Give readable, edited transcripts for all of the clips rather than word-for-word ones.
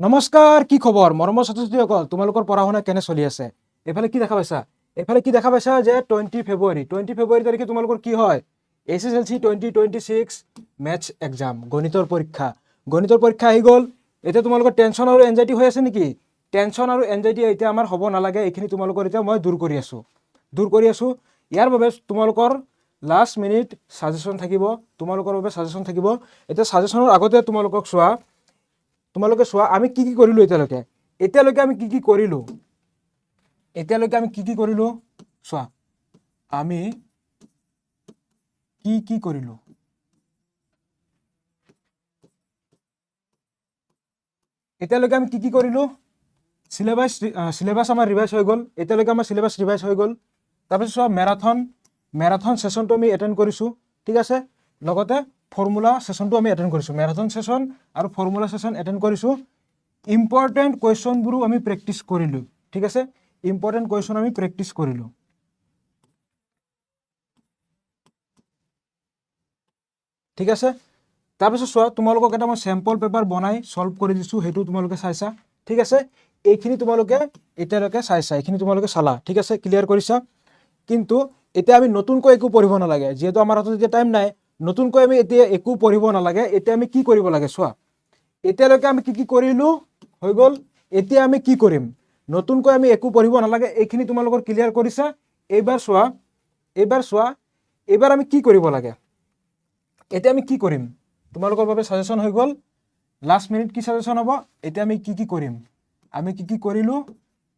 নমস্কাৰ, কি খবৰ মৰমৰ ছাত্ৰ ছাত্ৰীসকল? তোমালোকৰ পঢ়া শুনা কেনে চলি আছে? এইফালে কি দেখা পাইছা? এইফালে কি দেখা পাইছা যে 20 ফেব্ৰুৱাৰী, 20 ফেব্ৰুৱাৰী তাৰিখে তোমালোকৰ কি হয়? HSLC 2026 maths exam, গণিতৰ পৰীক্ষা। গণিতৰ পৰীক্ষা আহি গ'ল। এতিয়া তোমালোকৰ টেনশ্যন আৰু এনজাইটি হৈ আছে নেকি? টেনশ্যন আৰু এনজাইটি এতিয়া আমাৰ হ'ব নালাগে। এইখিনি তোমালোকৰ এতিয়া মই দূৰ কৰি আছোঁ, দূৰ কৰি আছোঁ। ইয়াৰ বাবে তোমালোকৰ লাষ্ট মিনিট ছাজেশ্যন থাকিব, তোমালোকৰ বাবে ছাজেশ্যন থাকিব। এতিয়া ছাজেশ্যনৰ আগতে তোমালোকক চোৱা, তোমালোকে চোৱা, আমি কি কি কৰিলোঁ এতিয়ালৈকে। এতিয়ালৈকে আমি কি কি কৰিলোঁ? এতিয়ালৈকে আমি কি কি কৰিলোঁ চোৱা। আমি কি কি কৰিলোঁ? এতিয়ালৈকে আমি কি কি কৰিলোঁ? চিলেবাছ, চিলেবাছ আমাৰ ৰিভাইজ হৈ গ'ল। এতিয়ালৈকে আমাৰ চিলেবাছ ৰিভাইজ হৈ গ'ল। তাৰপিছত চোৱা, মেৰাথন ছেশ্যনটো আমি এটেণ্ড কৰিছোঁ, ঠিক আছে? লগতে ফৰ্মুলা ছেশ্যনটো আমি এটেণ্ড কৰিছোঁ। মেৰাথন ছেশ্যন আৰু ফৰ্মুলা ছেশ্যন এটেণ্ড কৰিছোঁ। ইম্পৰ্টেণ্ট কুৱেশ্যনবোৰো আমি প্ৰেক্টিছ কৰিলোঁ, ঠিক আছে? ইম্পৰ্টেণ্ট কুৱেশ্যন আমি প্ৰেক্টিছ কৰিলোঁ, ঠিক আছে? তাৰপিছত চোৱা, তোমালোকক এটা মই চেম্পল পেপাৰ বনাই ছল্ভ কৰি দিছোঁ, সেইটো তোমালোকে চাইছা, ঠিক আছে? এইখিনি তোমালোকে এতিয়ালৈকে চাইছা, এইখিনি তোমালোকে চালা, ঠিক আছে? ক্লিয়াৰ কৰিছা। কিন্তু এতিয়া আমি নতুনকৈ একো পঢ়িব নালাগে, যিহেতু আমাৰ হাতত এতিয়া টাইম নাই। নতুনকৈ আমি এতিয়া একো পঢ়িব নালাগে। এতিয়া আমি কি কৰিব লাগে চোৱা। এতিয়ালৈকে আমি কি কি কৰিলোঁ হৈ গ'ল। এতিয়া আমি কি কৰিম? নতুনকৈ আমি একো পঢ়িব নালাগে। এইখিনি তোমালোকৰ ক্লিয়াৰ কৰিছা। এইবাৰ চোৱা, এইবাৰ চোৱা, এইবাৰ আমি কি কৰিব লাগে? এতিয়া আমি কি কৰিম? তোমালোকৰ বাবে ছাজেশ্যন হৈ গ'ল। লাষ্ট মিনিট কি ছাজেশ্যন হ'ব? এতিয়া আমি কি কি কৰিম? আমি কি কি কৰিলোঁ,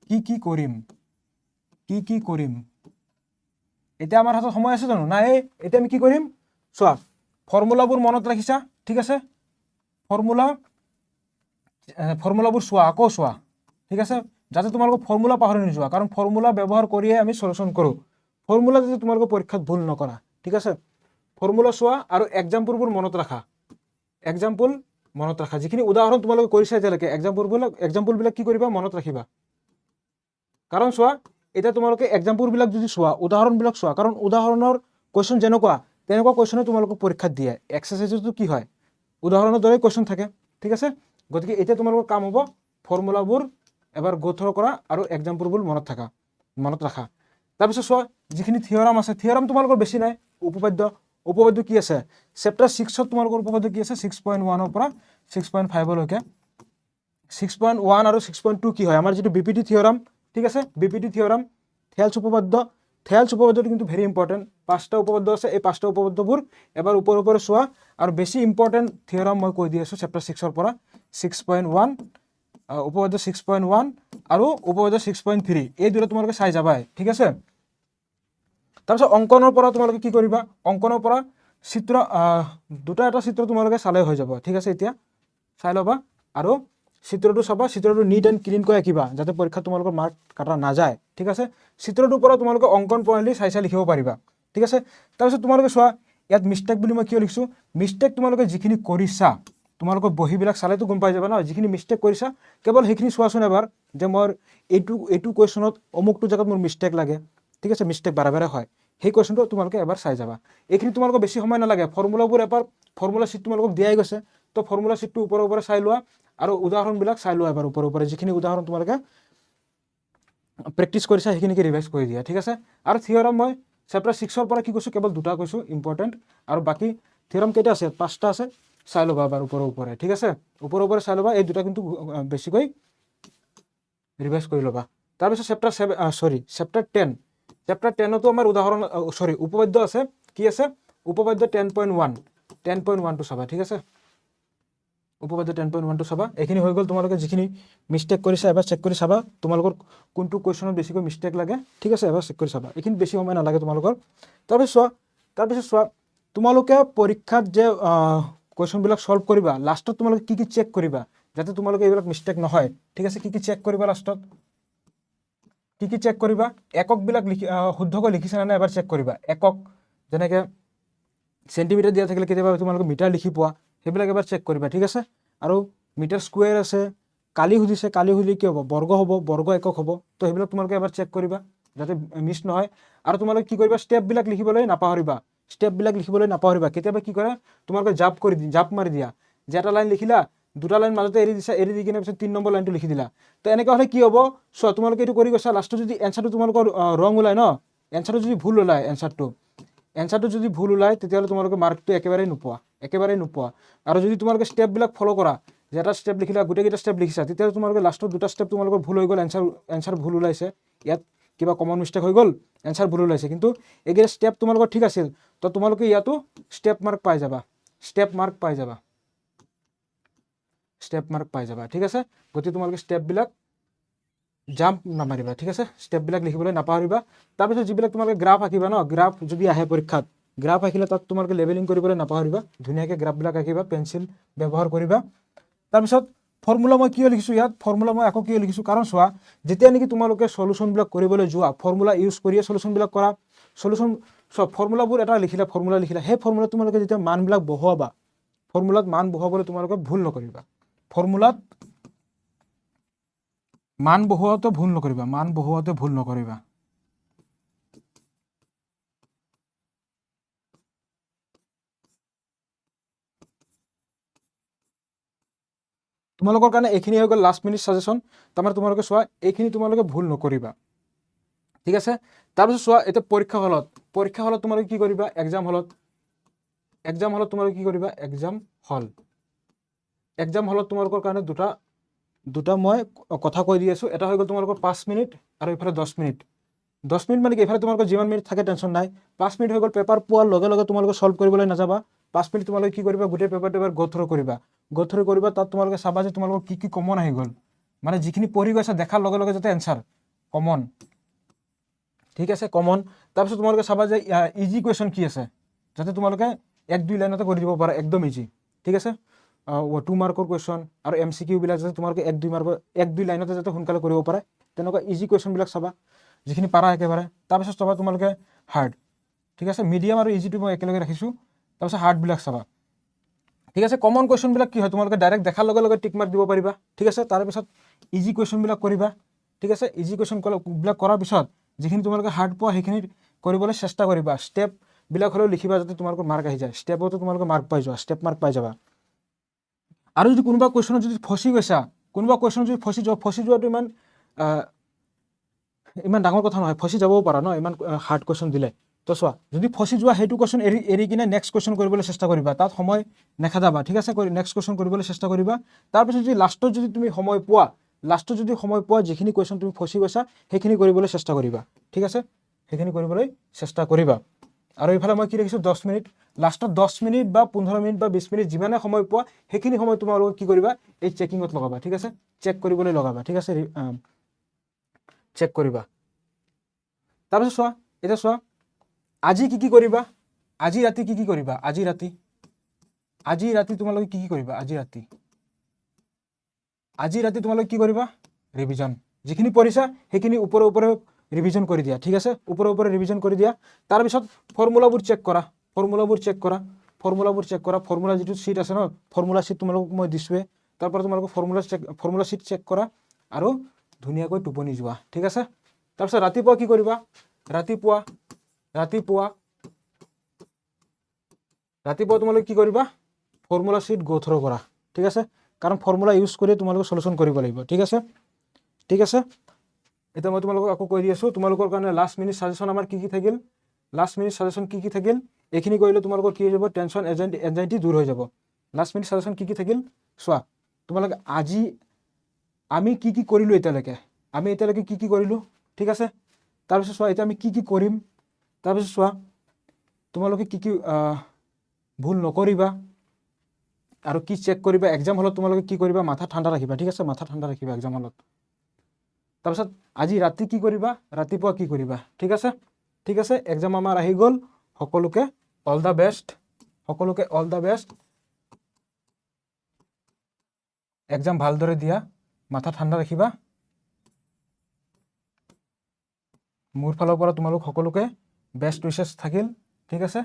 কি কি কৰিম, কি কি কৰিম? এতিয়া আমাৰ হাতত সময় আছে জানো? নাই। এতিয়া আমি কি কৰিম চোৱা। ফৰ্মুলাবোৰ মনত ৰাখিছা, ঠিক আছে? ফৰ্মুলাবোৰ চোৱা, আকৌ চোৱা, ঠিক আছে? যাতে তোমালোকৰ ফৰ্মুলা পাহৰি নোযোৱা, কাৰণ ফৰ্মুলা ব্যৱহাৰ কৰিয়ে আমি চলিউশ্যন কৰোঁ। ফৰ্মুলা যাতে তোমালোকে পৰীক্ষাত ভুল নকৰা, ঠিক আছে? ফৰ্মুলা চোৱা আৰু এক্সাম্পলবোৰ মনত ৰাখা। এক্সাম্পল মনত ৰাখা। যিখিনি উদাহৰণ তোমালোকে কৰিছা এতিয়ালৈকে, এক্সাম্পলবিলাক কি কৰিবা? মনত ৰাখিবা। কাৰণ চোৱা, এতিয়া তোমালোকে এক্সাম্পলবিলাক যদি চোৱা, উদাহৰণবিলাক চোৱা, কাৰণ উদাহৰণৰ কুৱেশ্যন যেনেকুৱা তেনেকুৱা কুৱেশ্যনে তোমালোকক পৰীক্ষাত দিয়ে। এক্সাৰচাইজতো কি হয়? উদাহৰণৰ দৰে কুৱেশ্যন থাকে, ঠিক আছে? গতিকে এতিয়া তোমালোকৰ কাম হ'ব ফৰ্মুলাবোৰ এবাৰ গ' থ্ৰ' কৰা আৰু এক্সাম্পলবোৰ মনত ৰাখা। তাৰপিছত চোৱা, যিখিনি থিয়ৰাম আছে, থিয়ৰাম তোমালোকৰ বেছি নাই। উপপাদ্য, উপপাদ্য কি আছে? চেপ্টাৰ 6ত তোমালোকৰ উপপাদ্য কি আছে? 6.1ৰ পৰা 6.5লৈকে। 6.1 আৰু 6.2 কি হয়? আমাৰ যিটো বিপিটি থিয়ৰাম, ঠিক আছে? বিপিটি থিয়ৰাম, থেলছ উপপাদ্য। থেলছ উপপাদ্যটো কিন্তু ভেৰি ইম্পৰ্টেণ্ট। পাঁচটা উপপাদ্য আছে। এই পাঁচটা উপপাদ্যবোৰ এবাৰ ওপৰে ওপৰে চোৱা। আৰু বেছি ইম্পৰ্টেণ্ট থিয়ৰাম মই কৈ দি আছোঁ, চেপ্টাৰ 6ৰ পৰা 6.1, উপপাদ্য 6.1 আৰু উপপাদ্য 6.3, এই দুটা তোমালোকে চাই যাবাই, ঠিক আছে? তাৰপিছত অংকনৰ পৰা তোমালোকে কি কৰিবা? অংকনৰ পৰা চিত্ৰ, দুটা এটা চিত্ৰ তোমালোকে চালে হৈ যাব, ঠিক আছে? এতিয়া চাই ল'বা আৰু চিত্ৰটো চাবা। চিত্ৰটো নিট এণ্ড ক্লিনকৈ আঁকিবা, যাতে পৰীক্ষাত তোমালোকৰ মাৰ্ক কটা নাযায়, ঠিক আছে? চিত্ৰটোৰ পৰা তোমালোকে অংকন প্ৰণালী চাই চাই লিখিব পাৰিবা, ঠিক আছে? তাৰপিছত তোমালোকে চোৱা, ইয়াত মিষ্টেক বুলি মই কিয় লিখিছোঁ? মিষ্টেক তোমালোকে যিখিনি কৰিছা, তোমালোকৰ বহীবিলাক চালেতো গম পাই যাবা ন? যিখিনি মিষ্টেক কৰিছা, কেৱল সেইখিনি চোৱাচোন এবাৰ যে মোৰ এইটো কুৱেশ্যনত অমুকটো জেগাত মোৰ মিষ্টেক লাগে, ঠিক আছে? মিষ্টেক বাৰে বাৰে হয়। সেই কুৱেশ্যনটো তোমালোকে এবাৰ চাই যাবা। এইখিনি তোমালোকৰ বেছি সময় নালাগে। ফৰ্মুলাবোৰ এবাৰ, ফৰ্মুলা শ্বীট তোমালোকক দিয়াই গৈছে, তো ফৰ্মুলা শ্বীটটো ওপৰে ওপৰে চাই লোৱা আৰু উদাহৰণবিলাক চাই লোৱা এবাৰ ওপৰে ওপৰে। যিখিনি উদাহৰণ তোমালোকে প্ৰেক্টিছ কৰিছা, সেইখিনিকে ৰিভাইজ কৰি দিয়া, ঠিক আছে? আৰু থিয়ৰাম মই চেপ্টাৰ 6ৰ পৰা কি কৈছোঁ? কেৱল দুটা কৈছোঁ ইম্পৰ্টেণ্ট। আৰু বাকী থিয়ৰাম কেইটা আছে? পাঁচটা আছে। চাই ল'বা এবাৰ ওপৰে ওপৰে, ঠিক আছে? ওপৰে ওপৰে চাই ল'বা। এই দুটা কিন্তু বেছিকৈ ৰিভাইজ কৰি ল'বা। তাৰপিছত চেপ্টাৰ 7, চৰি, চেপ্টাৰ 10। চেপ্টাৰ 10তো আমাৰ উদাহৰণ, চৰি, উপপাদ্য আছে। কি আছে? উপপাদ্য 10.1। 10.1টো চাবা, ঠিক আছে? উপপাদ্য 10.1টো চাবা। এইখিনি হৈ গ'ল। তোমালোকে যিখিনি মিষ্টেক কৰিছা, এবাৰ চেক কৰি চাবা, তোমালোকৰ কোনটো কুৱেশ্যনত বেছিকৈ মিষ্টেক লাগে, ঠিক আছে? এবাৰ চেক কৰি চাবা। এইখিনি বেছি সময় নালাগে তোমালোকৰ। তাৰপিছত চোৱা, তোমালোকে পৰীক্ষাত যে কুৱেশ্যনবিলাক ছল্ভ কৰিবা, লাষ্টত তোমালোকে কি কি চেক কৰিবা, যাতে তোমালোকে এইবিলাক মিষ্টেক নহয়, ঠিক আছে? কি কি চেক কৰিবা? লাষ্টত কি কি চেক কৰিবা? এককবিলাক লিখি শুদ্ধকৈ লিখিছা নে নাই এবাৰ চেক কৰিবা। একক যেনেকৈ চেণ্টিমিটাৰ দিয়া থাকিলে কেতিয়াবা তোমালোকে মিটাৰ লিখি পোৱা, সেইবিলাক এবাৰ চেক কৰিবা, ঠিক আছে? আৰু মিটাৰ স্কুৱেৰ আছে, কালি সুধিছে, কালি সুধিলে কি হ'ব? বৰ্গ হ'ব, বৰ্গ একক হ'ব। তো সেইবিলাক তোমালোকে এবাৰ চেক কৰিবা, যাতে মিছ নহয়। আৰু তোমালোকে কি কৰিবা? ষ্টেপবিলাক লিখিবলৈ নাপাহৰিবা। ষ্টেপবিলাক লিখিবলৈ নাপাহৰিবা। কেতিয়াবা কি কৰে তোমালোকে? জাপ কৰি জাপ মাৰি দিয়া যে এটা লাইন লিখিলা, দুটা লাইন মাজতে এৰি দিছা, এৰি দি কিনে পিছত 3 নম্বৰ লাইনটো লিখি দিলা। তো এনেকুৱা হ'লে কি হ'ব চোৱা, তোমালোকে এইটো কৰি গৈছা, লাষ্টত যদি এনচাৰটো তোমালোকৰ ৰং ওলায় ন, এনচাৰটো যদি ভুল ওলায়, এনচাৰটো যদি ভুল ওলায় তেতিয়াহ'লে তোমালোকে মাৰ্কটো একেবাৰেই নোপোৱা, একেবাৰেই নোপোৱা। আৰু যদি তোমালোকে ষ্টেপবিলাক ফ'ল' কৰা, যে এটা ষ্টেপ লিখিলা, গোটেইকেইটা ষ্টেপ লিখিছা, তেতিয়াহ'লে তোমালোকে লাষ্টত দুটা ষ্টেপ তোমালোকৰ ভুল হৈ গ'ল, এনচাৰ ভুল ওলাইছে, ইয়াত কিবা কমন মিষ্টেক হৈ গ'ল, এনচাৰ ভুল ওলাইছে, কিন্তু এইকেইটা ষ্টেপ তোমালোকৰ ঠিক আছিল, তো তোমালোকে ইয়াতো ষ্টেপ মাৰ্ক পাই যাবা, ষ্টেপ মাৰ্ক পাই যাবা, ষ্টেপ মাৰ্ক পাই যাবা, ঠিক আছে। গতিকে তোমালোকে ষ্টেপবিলাক জাম্প নামাৰিবা, ঠিক আছে, ষ্টেপবিলাক লিখিবলৈ নাপাহৰিবা। তাৰপিছত যিবিলাক তোমালোকে গ্ৰাফ আঁকিবা ন, গ্ৰাফ যদি আহে পৰীক্ষাত, গ্ৰাফ আঁকিলে তাত তোমালোকে লেবেলিং কৰিবলৈ নাপাহৰিবা, ধুনীয়াকৈ গ্ৰাফবিলাক আঁকিবা, পেঞ্চিল ব্যৱহাৰ কৰিবা। তাৰপিছত ফৰ্মুলা মই কিয় লিখিছোঁ ইয়াত, ফৰ্মুলা মই আকৌ কিয় লিখিছোঁ, কাৰণ চোৱা যেতিয়া নেকি তোমালোকে চলিউশ্যনবিলাক কৰিবলৈ যোৱা, ফৰ্মুলা ইউজ কৰিয়ে চলিউশ্যনবিলাক কৰা, চলিউশ্যন চোৱা ফৰ্মুলাবোৰ এটা লিখিলা, ফৰ্মুলা লিখিলা, সেই ফৰ্মুলাত তোমালোকে যেতিয়া মানবিলাক বহুৱাবা, ফৰ্মুলাত মান বহুৱাবলৈ তোমালোকে ভুল নকৰিবা, ফৰ্মুলাত মান বহুৱাওঁতে ভুল নকৰিবা, মান বহুৱাওঁতে ভুল নকৰিবা। তোমালোকৰ কাৰণে এইখিনি হৈ গ'ল লাষ্ট মিনিট ছাজেশ্যন, তাৰমানে তোমালোকে চোৱা এইখিনি তোমালোকে ভুল নকৰিবা, ঠিক আছে। তাৰপিছত চোৱা এতিয়া পৰীক্ষা হলত তোমালোকে কি কৰিবা, এক্সাম হলত তোমালোকে কি কৰিবা, এক্সাম হলত তোমালোকৰ কাৰণে দুটা মই কথা কৈ দি আছোঁ। এটা হৈ গ'ল তোমালোকৰ 5 মিনিট আৰু এইফালে 10 মিনিট। 10 মিনিট মানে কি, এইফালে তোমালোকৰ যিমান মিনিট থাকে টেনশ্যন নাই। 5 মিনিট হৈ গ'ল, পেপাৰ পোৱাৰ লগে লগে তোমালোকে ছল্ভ কৰিবলৈ নাযাবা। 5 মিনিট তোমালোকে কি কৰিবা, গোটেই পেপাৰটো এবাৰ গ' থ্ৰ' কৰিবা, গ' থ্ৰ' কৰিবা, তাত তোমালোকে চাবা যে তোমালোকৰ কি কি কমন আহি গ'ল, মানে যিখিনি পঢ়ি গৈছা দেখাৰ লগে লগে যাতে এনচাৰ কমন, ঠিক আছে, কমন। তাৰপিছত তোমালোকে চাবা যে ইজি কুৱেশ্যন কি আছে, যাতে তোমালোকে 1-2 লাইনতে কৰি দিব পাৰা, একদম ইজি, ঠিক আছে। 2 মাৰ্কৰ কুৱেশ্যন আৰু এম চি কিউবিলাক যাতে তোমালোকে 1-2 মাৰ্কৰ 1-2 লাইনতে যাতে সোনকালে কৰিব পাৰে, তেনেকুৱা ইজি কুৱেশ্যনবিলাক চাবা যিখিনি পাৰা একেবাৰে। তাৰপিছত চাবা তোমালোকে হাৰ্ড, ঠিক আছে, মিডিয়াম আৰু ইজিটো মই একেলগে ৰাখিছোঁ। তাৰপিছত হাৰ্ডবিলাক চাবা, ঠিক আছে। কমন কুৱেশ্যনবিলাক কি হয়, তোমালোকে ডাইৰেক্ট দেখাৰ লগে লগে টিক মাৰ্ক দিব পাৰিবা, ঠিক আছে। তাৰপিছত ইজি কুৱেশ্যনবিলাক কৰিবা, ঠিক আছে। ইজি কুৱেশ্যনবিলাক কৰাৰ পিছত যিখিনি তোমালোকে হাৰ্ড পোৱা সেইখিনি কৰিবলৈ চেষ্টা কৰিবা, ষ্টেপবিলাক হ'লেও লিখিবা যাতে তোমালোকৰ মাৰ্ক আহি যায়, ষ্টেপতো তোমালোকে মাৰ্ক পাই যোৱা, ষ্টেপ মাৰ্ক পাই যাবা। আৰু যদি কোনোবা কুৱেশ্যনত যদি ফচি গৈছা, কোনোবা কুৱেশ্যনত যদি ফচি যোৱা, ফচি যোৱাটো ইমান ডাঙৰ কথা নহয়, ফচি যাবও পাৰা ন, ইমান হাৰ্ড কুৱেশ্যন দিলে। তো চোৱা যদি ফচি যোৱা সেইটো কুৱেশ্যন এৰি কিনে নেক্সট কুৱেশ্যন কৰিবলৈ চেষ্টা কৰিবা, তাত সময় নেখেদাবা, ঠিক আছে, নেক্সট কুৱেশ্যন কৰিবলৈ চেষ্টা কৰিবা। তাৰপিছত যদি লাষ্টত যদি তুমি সময় পোৱা, লাষ্টত যদি সময় পোৱা যিখিনি কুৱেশ্যন তুমি ফচি গৈছা সেইখিনি কৰিবলৈ চেষ্টা কৰিবা, ঠিক আছে, সেইখিনি কৰিবলৈ চেষ্টা কৰিবা। আৰু এইফালে মই কি ৰাখিছোঁ, 10 মিনিট, লাষ্টত 10 মিনিট বা 15 মিনিট বা 20 মিনিট যিমানে সময় পোৱা সেইখিনি সময় তোমালোকে কি কৰিবা, এই চেকিঙত লগাবা, ঠিক আছে, চেক কৰিবলৈ লগাবা, ঠিক আছে, চেক কৰিবা। তাৰপিছত চোৱা এতিয়া চোৱা আজি কি কি কৰিবা, আজি ৰাতি কি কি কৰিবা, আজি ৰাতি তোমালোকে কি কি কৰিবা, আজি ৰাতি তোমালোকে কি কৰিবা, ৰিভিজন, যিখিনি পঢ়িছা সেইখিনি ওপৰে ওপৰে ৰিভিজন কৰি দিয়া, ঠিক আছে, ওপৰে ওপৰে ৰিভিজন কৰি দিয়া। তাৰপিছত ফৰ্মুলাবোৰ চেক কৰা, ফৰ্মুলাবোৰ চেক কৰা, ফৰ্মুলাবোৰ চেক কৰা, ফৰ্মুলা যিটো শ্বীট আছে ন, ফৰ্মুলা শ্বীট তোমালোকক মই দিছোঁৱে, তাৰ পৰা তোমালোকে ফৰ্মুলা শ্বীট চেক কৰা আৰু ধুনীয়াকৈ টোপনি যোৱা, ঠিক আছে। তাৰপিছত ৰাতিপুৱা কি কৰিবা, ৰাতিপুৱা তোমালোকে কি কৰিবা, ফৰ্মুলা শ্বীট গ' থ্ৰ' কৰা, ঠিক আছে, কাৰণ ফৰ্মুলা ইউজ কৰি তোমালোকে চলিউশ্যন কৰিব লাগিব, ঠিক আছে, ঠিক আছে। এতিয়া মই তোমালোকক আকৌ কৈ দি আছোঁ, তোমালোকৰ কাৰণে লাষ্ট মিনিট ছাজেশ্যন আমাৰ কি কি থাকিল, লাষ্ট মিনিট ছাজেশ্যন কি কি থাকিল, এইখিনি কৰিলে তোমালোকৰ কি হৈ যাব, টেনশ্যন এনজাইটি দূৰ হৈ যাব। লাষ্ট মিনিট ছাজেশ্যন কি কি থাকিল চোৱা, তোমালোকে আজি আমি কি কি কৰিলোঁ এতিয়ালৈকে, আমি এতিয়ালৈকে কি কি কৰিলোঁ, ঠিক আছে। তাৰপিছত চোৱা এতিয়া আমি কি কি কৰিম, তাৰপিছত চোৱা তোমালোকে কি কি ভুল নকৰিবা আৰু কি চেক কৰিবা, এক্সাম হলত তোমালোকে কি কৰিবা, মাথা ঠাণ্ডা ৰাখিবা, ঠিক আছে, মাথা ঠাণ্ডা ৰাখিবা এক্সাম হলত। তাৰপিছত আজি ৰাতি কি কৰিবা, ৰাতিপুৱা কি কৰিবা, ঠিক আছে, ঠিক আছে। এক্সাম আমাৰ আহি গ'ল, সকলোকে অল the best, সকলোকে অল the best. Exam ভালদৰে দিয়া, মাথা ঠাণ্ডা ৰাখিবা। মোৰ ফালৰ পৰা তোমালোক সকলোকে বেষ্ট উইচেছ থাকিল, ঠিক আছে,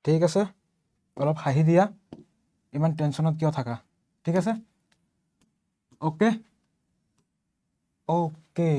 ঠিক আছে। অলপ হাঁহি দিয়া, ইমান টেনশ্যনত কিয় থাকা, ঠিক আছে, অ'কে অ'কে।